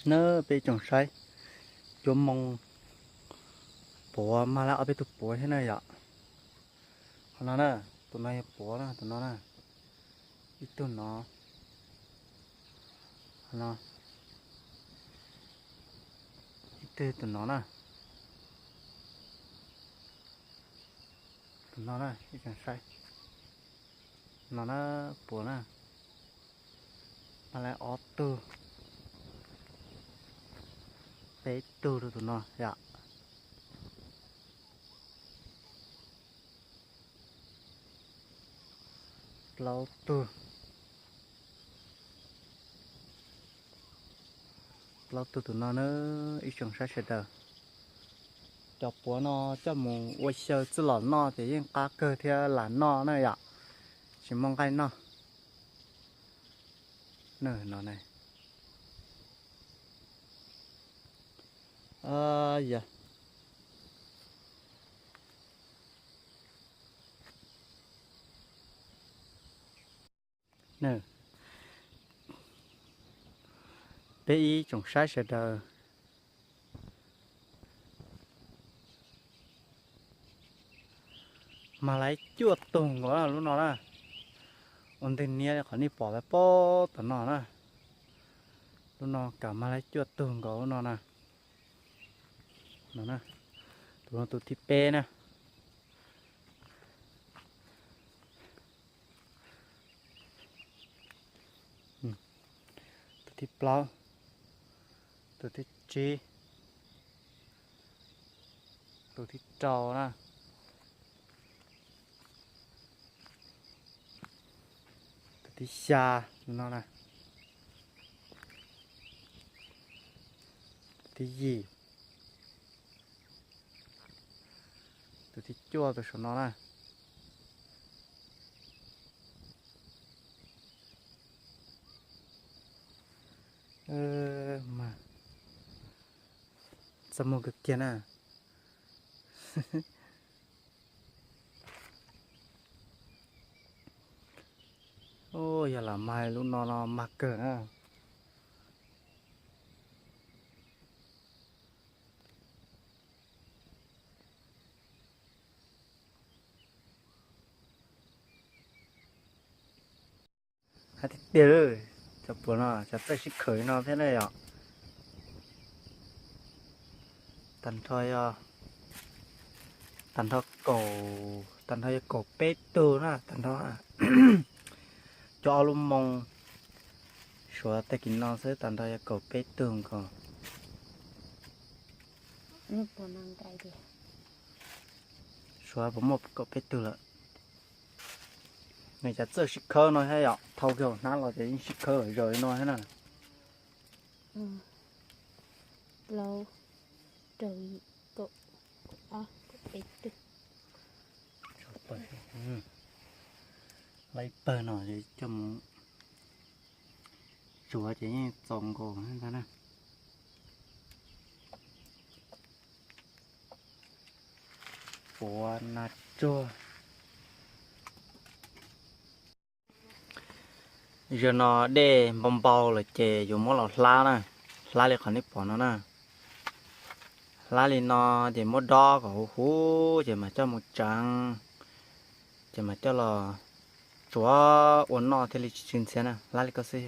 Na peb tsoom saib, cuab moo puav, mag laib ob peb tug puav thiab na yom. Qhov no na, tus no yog puav na, tus no na, ib tug no, qhov no, ib tug tus no na, tus no na, ib tsoom saib, no na, puav na, mag laib ob tug, peb tug rau tus no yom. Plaub tug, plaub tug tus no na, ib tsoom saib sawv daws. Cov puav no coj mus ua xyaw txwj los noj ces yeej qab kawg thiab lam noj na yom, tsis muaj nqaij noj. No, yog peb ib tsoom saib sawv daws, mag laib cuaj tug nkaus lub no na. Ua ntej niab li qhov nej pom pab tom no na, lub no kam mag laib cuaj tug nkaus lub no na. Tus no tus thib peb na. Tus thib plaub, tus thib tsib, tus thib rau na, tus thib xya no na, tus thib yim, tus thib cuaj tus saum no na. Txaj muag kawg kiag na. Yog lam mag lub no no mag kawg na. Hais tiag tiag, cov puav no cov txawj sib khaws no thiab na yom. Tag nrho, tag nrho kaum, tag nrho yog kaum peb tug na, tag nrho cov ob lub moo suav tag kis no xwb tag nrho yog kaum peb tug nkaus. Suav puas muaj kaum peb tug lawm. Nws cov txawj sib khawb no thiab yom, thau kiag hauv hnab los ces yeej sib khawb lom zem li no thiab na. Plaub, rau, yim, kaum, ob, kaum peb tug. Lawv ib pawg no coj mus tsuav ces yeej txaus nkaus ntag na. Puav nas tsuag. Zaum no dej npau npau lawm ces yuav muab los hlab na, hlab li qhov nej pom no na. Hlab li no ces muab dob kom huv huv ces mam coj mus tseev, ces mam coj los tsuav ua noj thiaj li tsis tsw ntxhiab na, hlab li ko xwb.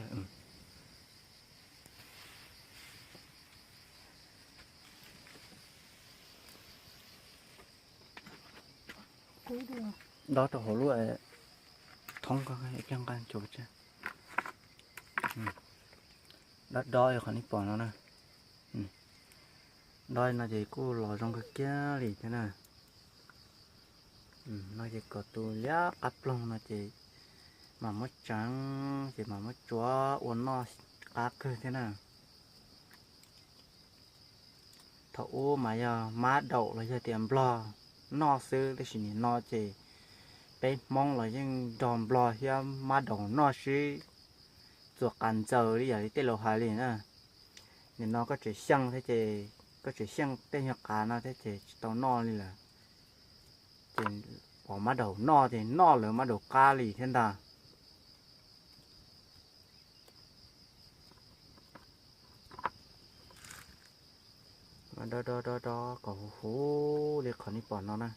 Dob rau hauv lub thoob ko, nqa ntsuav tsa. Dob dob qhov nej pom no na. Dob no ces kuj los zoo kawg kiag li thiab na. No ces kom tus liab qab ploog no ces mam muab tseev ces mam muab tsuav ua noj qab kawg thiab na. Thaum ub mas yog mab daum los yog tias nplog noj xwb, tab sis nim no ces peb Hmoob los yeej nrog nplog thiab mab daum noj sib txuas qas ntxaws li yam li tej laus hais li na. Nim no koj tseem xyeej thiab ces, koj tseem xyeej tej nyuag qas no thiab ces tsis tau noj li lawm. Ces pom mab daum noj ces noj lawv mab daum qab li thiab ntag. Do do do do kom huv huv li qhov nej pom no na.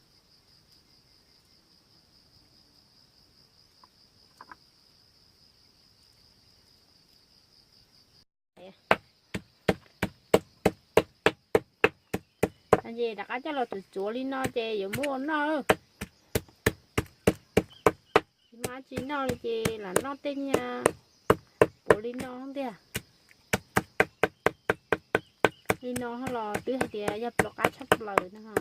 Ces rov qab coj los txuav txuav li no ces yuav muab ua noj. Tsis maj tsis noj li ces lam noj tej niag puav li no tiag. Li no los twb hais tias yog plua qab tshaj plaws no.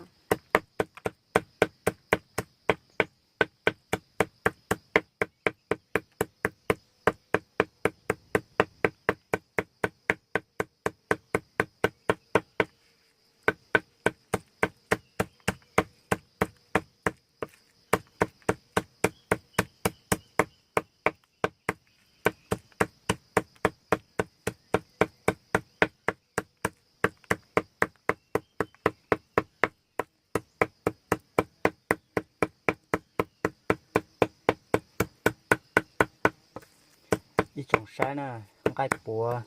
Ib tsoom saib na, nqaij puav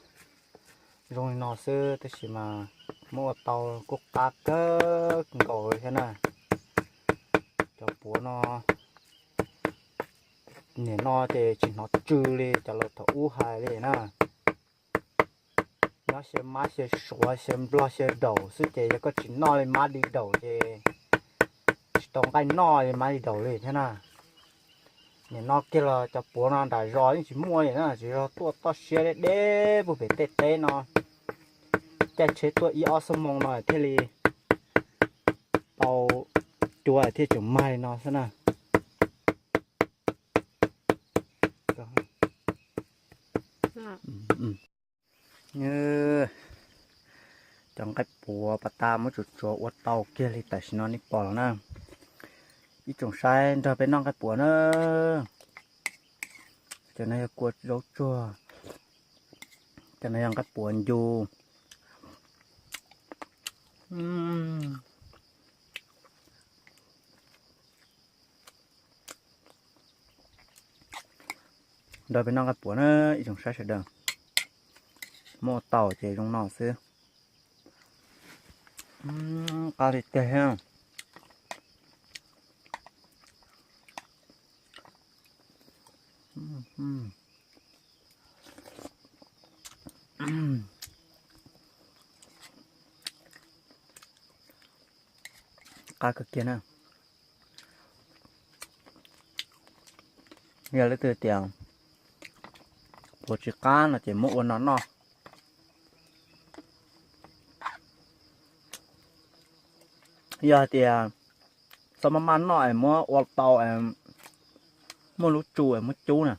zoo li no xwb tab sis mas muab ua tau kuj qab kawg nkaus li thiab na. Cov puav no, nim no ces tsis hnov tsw li cov laus thaum ub hais li na. Nyob xyaw mab xyaw suav xyaw nplog xyaw daum xwb ces yog koj tsis noj li mab li daum ces tsis tau nqaij noj li mab li daum li thiab na. Nim no kiag los cov puav no nram zos yeej tsis muaj li na, tsis yog tuaj toj siab deb deb puag pem tej teb no, caij tsheb tuaj ib ob xuab moos no thiaj li tau cua thiaj tseem mag li no xwb na. Cov nqaij puav pas tas muab tsuav tsuav ua tau kiag li tam sim no nej pom los na. Ib tsoom saib nrog peb noj nqaij puav na. Cov no yog kua zaub tsuag, cov no yog nqaij puav ncu. Nrog peb noj nqaij puav na ib tsoom saib sawv daws. Muab ua tau ces zoo no xwb. Qab li tiag thiab. Qab kawg kiag na. Yog leej twg tias puav tsis qab no ces muab ua no noj. Yog hais tias txhob maj maj noj es muab ua tau, muaj lub tsu es muab cub na,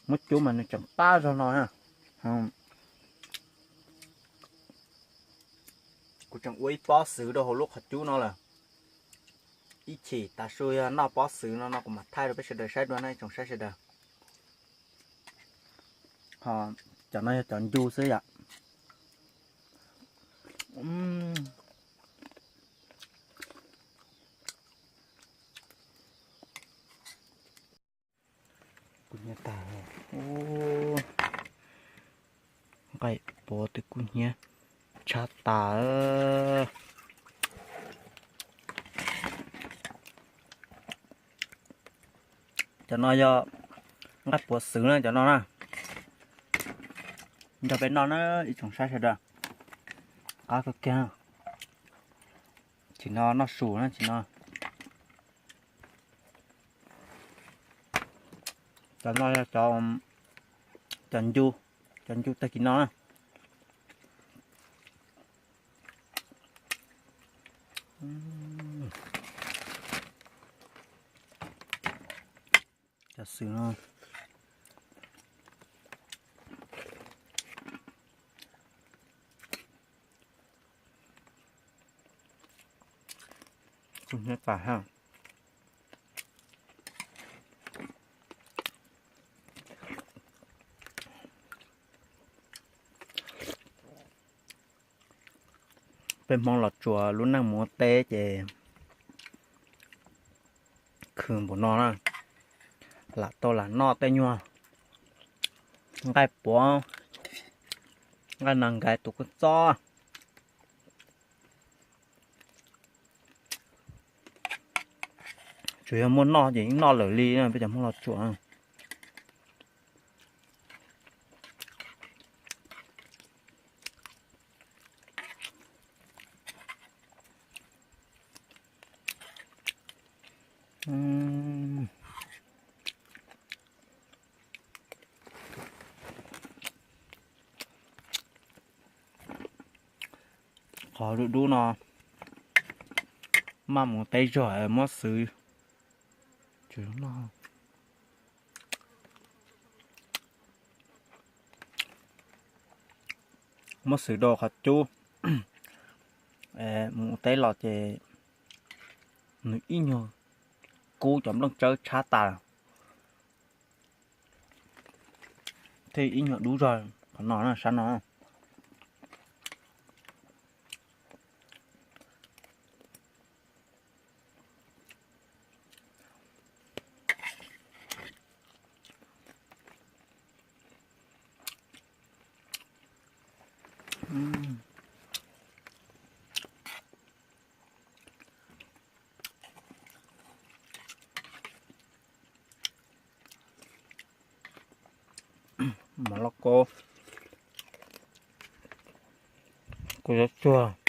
muab cub mas nws tseem qab zog no na. Kuv tseem ua ib pob xwv rau hauv lub qhov cub no lawm. Ib chim tav su yog noj pob xwv no no kuv mam thaij rau peb sawv daws saib dua na ib tsoom saib sawv daws. Ho cov no yog cov ncu xwb yom. Kuv hnyav tag, nqaij puav twb kub hnyiab tshaj tas. Cov no yog nqaij puav xwv na cov no na. Nrog peb noj na ib tsoom saib sawv daws. Qab kawg kiag. Tsis no noj su na tsis no. Cov no yog cov, cov ncu, cov ncu tag kis no na. Cov xwm no kub hnyiab tas ha. Peb Hmoob los tsuas lub neej mus ua teb ces khwv npaum no na, lam tau lam noj tej nyuag nqaij puav, nqaij nas nkais tus kub txob, Tus yog muaj noj ces yeej noj lawm li peb cov Hmoob Los Tsuas. Qhov dub dub no maj mus teb zog muab xwb. Muab xwb rau qhov cub, mus teb los ces nws ib nyuag kub cov nplooj tsawb tshab tas, thiab ib nyuag dub zog qhov no sab no. Mov lauj kaub, kuv yuav tsuag.